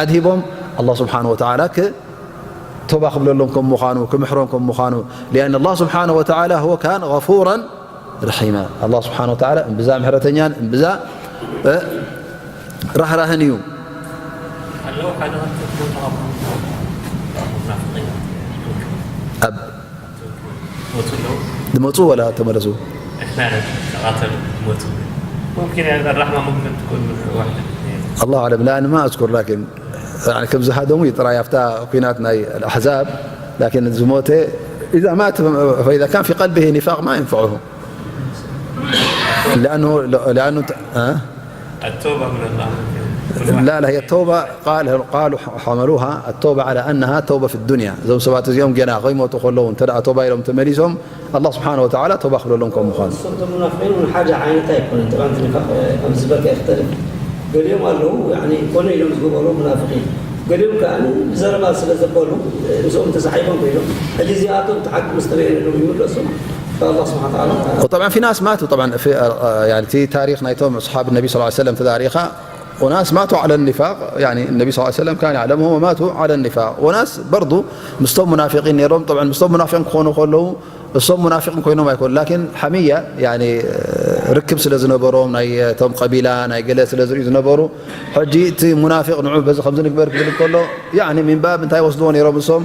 ኣድሂቦም፣ ኣላህ ስብሓነሁ ወተዓላ ክ-፣ ቶባ ክብለሎም ከም ምዃኑ፣ ክምሕሮም ከም ምዃኑ። ሊኣን ኣላህ ስብሓነሁ ወተዓላ ሁወ ካን ገፉራን ረሒማ። ኣላህ ስብሓነሁ ወተዓላ እምብዛ ምሕረተኛን እምብዛ፣ እ፣ ራህራህን እዩ። ኣለዉ ሓደ ክልተ ቦታ ሙናፍቂን ኣብ ሞቱ ኣለዉ። ዝመፁ ወላ ተመለሱ? እሕና ተቓተሉ ሞቱ። ሙምኪን ያ ረሕማ ሙምኪን ትኩን ዋሕደ። الله أعلم، لا، أنا ما أذكر، لكن يعني كم زهدهم يترى يفتا كينات ناي الأحزاب، لكن زموته إذا مات، فإذا كان في قلبه نفاق ما ينفعه. لأنه، لأنه ت- أه؟ التوبة من الله. لا، لا، هي التوبة، قال، قالوا حملوها التوبة على أنها توبة في الدنيا. زم سبعة يوم جنا غيمة تخلون ترى توبة يوم تمليسهم، الله سبحانه وتعالى توبة خلولهم كم مخان. سورة المنافقين من حاجة عينتها يكون أنت ما أنت نفاق، أم زبك يختلف. قال يوم قال له، يعني، كون يوم زبور منافقين. قال يوم كأنه زربا سلزبولهم، نسوم تسحيبهم بينهم. أجزياتهم تحكم مستبين لهم يملسهم. فالله سبحانه وتعالى. وطبعًا في ناس ماتوا طبعًا في، آه، يعني في تاريخ نايتهم أصحاب النبي صلى الله عليه وسلم تداريخا، وناس ماتوا على النفاق، يعني النبي صلى الله عليه وسلم كان يعلمهم وماتوا على النفاق، وناس برضو مستوى منافقين نيرهم. طبعًا مستوى منافقين كونوا كلهم እሶም ሙናፊቅ ኮይኖም ኣይኮኑ ላኪን ሓሚያ ርክብ ስለ ዝነበሮም ናይ ቶም ቀቢላ ናይ ገለ ስለ ዝርዩ ዝነበሩ ሕጂ እቲ ሙናፊቅ ንዑ በዚ ከምዚ ንግበር ክብል ከሎ ሚንባብ እንታይ ወስድዎ ነይሮም እሶም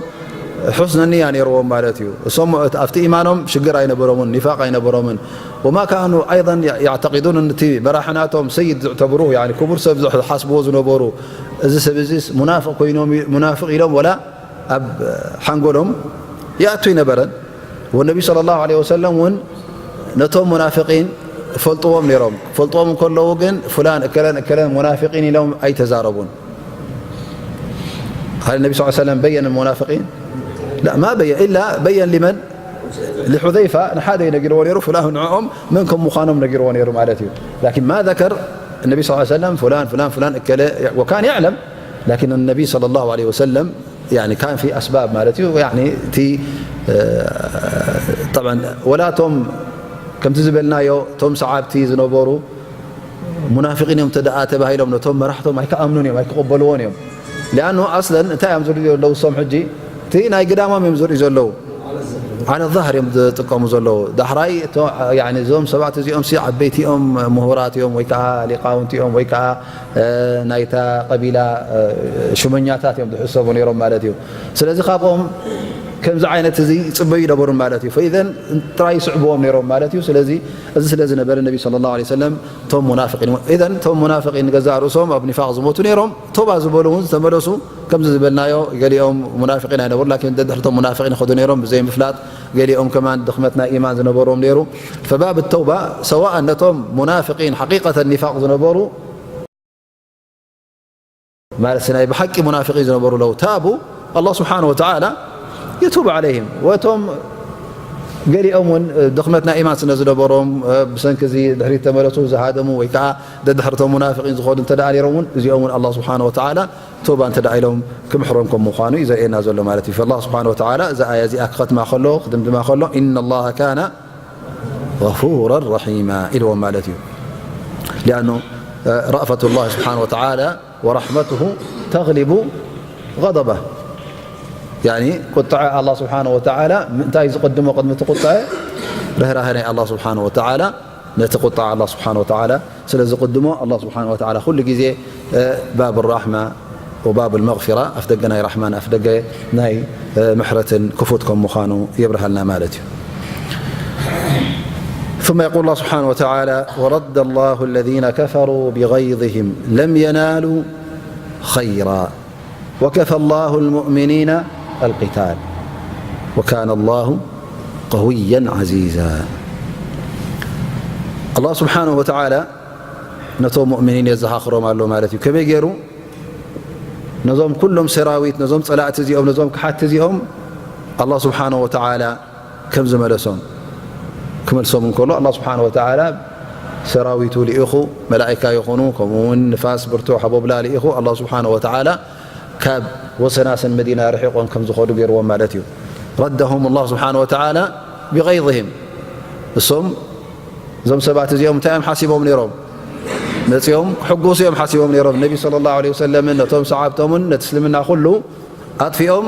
ሑስነ ንያ ነይርዎም ማለት እዩ። እሶም ኣብቲ ኢማኖም ሽግር ኣይነበሮምን ኒፋቅ ኣይነበሮምን። وما كانوا أيضا يعتقدون እቲ መራሒ ናቶም ሰይድ ዝዕተብሩ ክቡር ሰብ ዝሓስብዎ ዝነበሩ እዚ ሰብ እዚ ሙናፍቅ ኮይኖም ሙናፍቅ ኢሎም ወላ ኣብ ሓንጎሎም ይኣቱ ኣይነበረን። ወነቢ صلى الله عليه وسلم እውን ነቶም ሙናፍቂን ፈልጥዎም ነይሮም። ፈልጥዎም እንከለዉ ግን ፍላን እከለን እከለን ሙናፍቂን ኢሎም ኣይተዛረቡን። هل النبي صلى الله عليه وسلم بين المنافقين؟ لا، ما بين، إلا بين لمن؟ لحذيفة ንሓደ ነጊርዎ ነይሩ። ፍላን ንዕኦም መን ከም ምዃኖም ነጊርዎ ነይሩ ማለት እዩ። لكن ما ذكر النبي صلى الله عليه وسلم فلان فلان فلان እከለ وكان يعلم. لكن النبي صلى الله عليه وسلم يعني كان في أسباب ማለት እዩ። يعني እቲ طبعا ወላ ቶም ከምቲ ዝበልናዮ ቶም ሰዓብቲ ዝነበሩ ሙናፊቂን እዮም ተደኣ ተባሂሎም ነቶም መራሕቶም ኣይከኣምኑን እዮም ኣይክቕበልዎን እዮም። لأنه أصلا እንታይ እዮም ዝርእዩ ዘለዉ እሶም ሕጂ እቲ ናይ ግዳሞም እዮም ዝርእዩ ዘለዉ على الظهر እዮም ዝጥቀሙ ዘለዉ። ዳሕራይ እዞም ሰባት እዚኦም ዓበይቲ እዮም ምሁራት እዮም ወይ ከዓ ሊቃውንቲ እዮም ወይ ከዓ ናይታ ቀቢላ ሽመኛታት እዮም ዝሕሰቡ ነይሮም ማለት እዩ። ስለዚ ካብኦም ከምዚ ዓይነት እዚ ይፅበዩ ይነበሩ ማለት እዩ። فإذا ጥራይ ይስዕብዎም ነይሮም ማለት እዩ። ስለዚ እዚ ስለ ዝነበረ ነቢ صلى الله عليه وسلم እቶም ሙናፍቂን እዘን እቶም ሙናፍቂን ገዛእ ርእሶም ኣብ ኒፋቅ ዝሞቱ ነይሮም። ቶባ ዝበሉ እውን ዝተመለሱ ከምዚ ዝበልናዮ ገሊኦም ሙናፍቂን ኣይነበሩ ላኪን ደድሕርቶም ሙናፍቂን ይኸዱ ነይሮም ብዘይ ምፍላጥ ገሊኦም ከማን ድኽመት ናይ ኢማን ዝነበሮም ነይሩ። فباب التوبة سواء ነቶም ሙናፍቂን حقيقة ኒፋቅ ዝነበሩ ማለት ናይ ብሓቂ ሙናፍቂን ዝነበሩ ለው ታቡ الله سبحانه وتعالى يتوب عليهم ወቶም ገሊኦም እውን ድኽመት ናይ ኢማን ስለ ዝነበሮም ብሰንኪ እዚ ድሕሪት ተመለሱ ዝሃደሙ ወይ ከዓ ደድሕርቶም ሙናፍቂን ዝኾኑ እንተ ደኣ ነይሮም እውን እዚኦም እውን الله سبحانه وتعالى ቶባ እንተ ደኣ ኢሎም ክምሕሮም ከም ምዃኑ እዩ ዘርእየና ዘሎ ማለት እዩ። فالله سبحانه وتعالى እዛ ኣያ እዚኣ ክኸትማ ከሎ ክድምድማ ከሎ إن الله كان غفورا رحيما ኢልዎም ማለት እዩ። لأنه رأفة الله سبحانه وتعالى ورحمته تغلب غضبه يعني ቁጥዐ الله سبحانه وتعالى እንታይ ዝቕድሞ ቅድሚ እቲ ቁጥዐ ርህራሀ ናይ الله سبحانه وتعالى ነቲ ቁጥዐ الله سبحانه وتعالى ስለ ዝቕድሞ الله سبحانه وتعالى ኩሉ ግዜ باب الرحمة وباب المغفرة ኣፍደገ ናይ ራሕማን ኣፍደገ ናይ ምሕረትን ክፉት ከም ምዃኑ የብርሃልና ማለት እዩ። ثم يقول الله سبحانه وتعالى ورد الله الذين كفروا بغيظهم لم ينالوا خيرا وكفى الله المؤمنين القتال وكان الله قويا عزيزا. الله سبحانه وتعالى ነቶም ሙእሚኒን የዘኻኽሮም ኣሎ ማለት እዩ። ከመይ ገይሩ ነዞም ኩሎም ሰራዊት ነዞም ፀላእቲ እዚኦም ነዞም ክሓቲ እዚኦም ኣላህ ስብሓነ ወተዓላ ከም ዝመለሶም ክመልሶም እንከሎ ኣላህ ስብሓነ ወተዓላ ሰራዊቱ ልኢኹ መላኢካ ይኹኑ ከምኡ እውን ንፋስ ብርቱዕ ሃቦብላ ልኢኹ ኣላህ ስብሓነ ወተዓላ ካብ ወሰናስን መዲና ርሒቖም ከም ዝኸዱ ገይርዎም ማለት እዩ። ረደሁም ኣላህ ስብሓነ ወተዓላ ብገይዝህም እሶም እዞም ሰባት እዚኦም እንታይ እዮም ሓሲቦም ነይሮም? መፂኦም ክሕጎሱ እዮም ሓሲቦም ነይሮም። ነቢ ሰለላሁ ዐለይሂ ወሰለምን ነቶም ሰዓብቶምን ነቲ እስልምና ኩሉ ኣጥፊኦም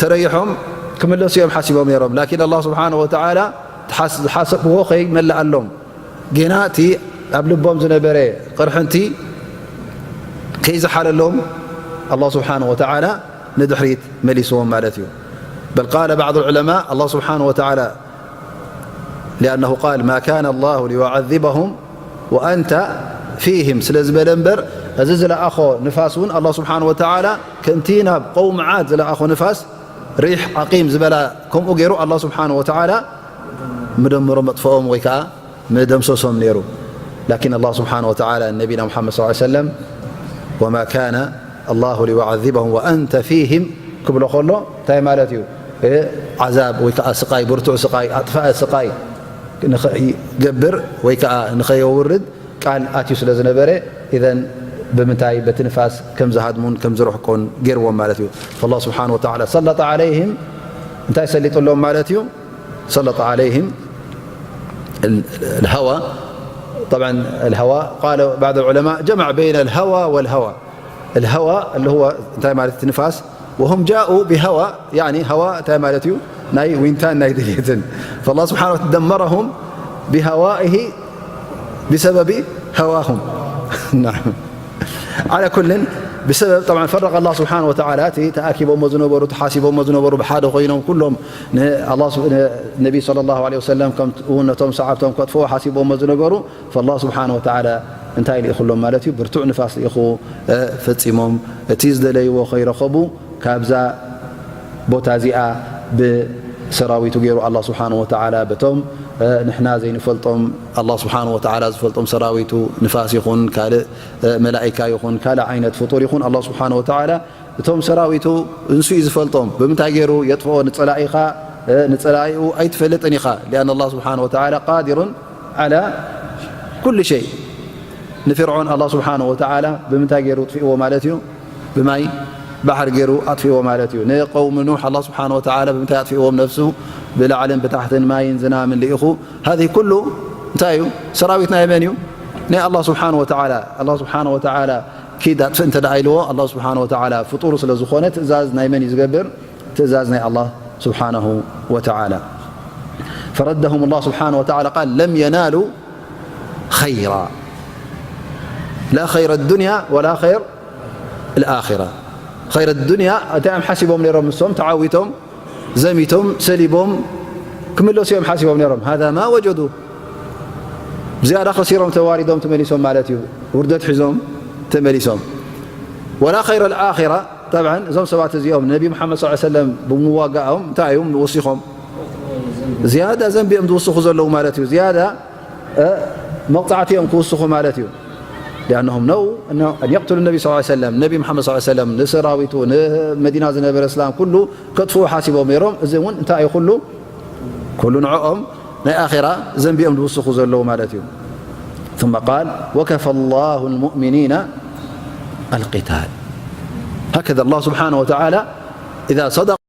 ተረይሖም ክምለሱ እዮም ሓሲቦም ነይሮም። ላኪን ኣላህ ስብሓነ ወተዓላ ዝሓሰብዎ ከይመለኣሎም ጌና እቲ ኣብ ልቦም ዝነበረ ቅርሕንቲ ከይዝሓለሎም ኣላህ ስብሓነ ወተዓላ ንድሕሪት መሊስዎም ማለት እዩ። በል ቃለ ባዕዱ ልዑለማ ኣላህ ስብሓነ ወተዓላ لأنه قال ما كان الله ليعذبهم وأنت فيهم ስለ ዝበለ እምበር እዚ ዝለኣኾ ንፋስ እውን ኣላህ ስብሓን ወተዓላ ከምቲ ናብ ቀውሚ ዓድ ዝለኣኾ ንፋስ ሪሕ ዓቂም ዝበላ ከምኡ ገይሩ ኣላህ ስብሓን ወተዓላ ምደምሮም መጥፍኦም ወይ ከዓ ምደምሰሶም ነይሩ። ላኪን ኣላህ ስብሓን ወተዓላ ነቢና ሙሓመድ ሰለላሁ ዐለይሂ ወሰለም ወማ ካነ ኣላሁ ሊዩዓዚበሁም ወአንተ ፊህም ክብሎ ከሎ እንታይ ማለት እዩ? ዓዛብ ወይ ከዓ ስቃይ፣ ብርቱዕ ስቃይ፣ ኣጥፋእ ስቃይ ንኸይገብር ወይ ከዓ ንኸየውርድ ቃል ኣትዩ ስለ ዝነበረ፣ ኢዘን ብምንታይ በቲ ንፋስ ከም ዝሃድሙን ከም ዝርሕቁን ገይርዎም ማለት እዩ። ፈላህ ስብሓን ወተዓላ ሰለጠ ዓለይህም እንታይ ሰሊጥሎም ማለት እዩ? ሰለጠ ዓለይህም الهوى. طبعا الهوى قال بعض العلماء جمع بين الهوى والهوى. الهوى اللي هو እንታይ ማለት እቲ ንፋስ وهم جاءوا بهوى يعني هوى እንታይ ማለት እዩ ናይ ዊንታን ናይ ድሌትን فالله سبحانه وتعالى دمرهم بهوائه بسبب هواهم نعم على كل ብሰበብ طبعا فرق الله سبحانه وتعالى እቲ ተኣኪቦሞ ዝነበሩ ተሓሲቦሞ ዝነበሩ ብሓደ ኮይኖም ኩሎም ነቢ صلى الله عليه وسلم ከምኡ ነቶም ሰዓብቶም ከጥፍኡ ሓሲቦሞ ዝነበሩ فالله سبحانه وتعالى እንታይ ልኢኹሎም ማለት እዩ? ብርቱዕ ንፋስ ልኢኹ ፈጺሞም እቲ ዝደለይዎ ከይረኸቡ ካብዛ ቦታ እዚኣ ብሰራዊቱ ገይሩ ኣላህ ስብሓን ወተዓላ በቶም ንሕና ዘይንፈልጦም ኣላህ ስብሓን ወተዓላ ዝፈልጦም ሰራዊቱ ንፋስ ይኹን ካልእ መላኢካ ይኹን ካልእ ዓይነት ፍጡር ይኹን ኣላህ ስብሓን ወተዓላ እቶም ሰራዊቱ እንሱ እዩ ዝፈልጦም ብምንታይ ገይሩ የጥፍኦ ንፀላኢኻ ንፀላኢኡ ኣይትፈልጥን ኢኻ ሊኣን ኣላህ ስብሓን ወተዓላ ቃዲሩን ዓላ ኩሉ ሸይ ንፍርዖን ኣላህ ስብሓን ወተዓላ ብምንታይ ገይሩ ጥፍእዎ ማለት እዩ ብማይ ባሕር ገይሩ ኣጥፍእዎ ማለት እዩ ንቀውሚ ኑሕ ኣላህ ስብሓን ወተዓላ ብምንታይ ኣጥፍእዎም ነፍሱ ብላዕልን ብታሕትን ማይን ዝናምን ልኢኹ ሃዚ ኩሉ እንታይ እዩ ሰራዊት ናይ መን እዩ ናይ ኣላህ ስብሓን ወተዓላ ኣላህ ስብሓን ወተዓላ ኪድ ኣጥፍእ እንተ ደኣ ኢልዎ ኣላህ ስብሓን ወተዓላ ፍጡሩ ስለ ዝኾነ ትእዛዝ ናይ መን እዩ ዝገብር ትእዛዝ ናይ ኣላህ ስብሓነሁ ወተዓላ فردهم الله سبحانه وتعالى قال لم ينالوا خيرا لا خير الدنيا ولا خير الآخرة خير الدنيا እንታይ እዮም ሓሲቦም ነይሮም ንሶም ተዓዊቶም ዘሚቶም ሰሊቦም ክምለሱ እዮም ሓሲቦም ነይሮም هذا ما وجدوا ዝያዳ ከሲሮም ተዋሪዶም ተመሊሶም ማለት እዩ ውርደት ሒዞም ተመሊሶም ولا خير الآخرة طبعا እዞም ሰባት እዚኦም ነቢ ሙሓመድ صلى الله عليه وسلم ብምዋጋኦም እንታይ እዮም ወሲኾም ዝያዳ ዘንቢ እዮም ዝውስኹ ዘለዉ ማለት እዩ ዝያዳ መቕፃዕቲ እዮም ክውስኹ ማለት እዩ لأنهم نووا أن يقتلوا النبي صلى الله عليه وسلم ነቢ ሙሓመድ صلى الله عليه وسلم ንሰራዊቱ ንመዲና ዝነበረ እስላም ኩሉ ከጥፍኡ ሓሲቦም ነይሮም እዚ እውን እንታይ እዩ ኩሉ ኩሉ ንዕኦም ናይ ኣኼራ ዘንቢ እዮም ዝውስኹ ዘለዉ ማለት እዩ ثم قال وكفى الله المؤمنين القتال هكذا الله سبحانه وتعالى إذا صدق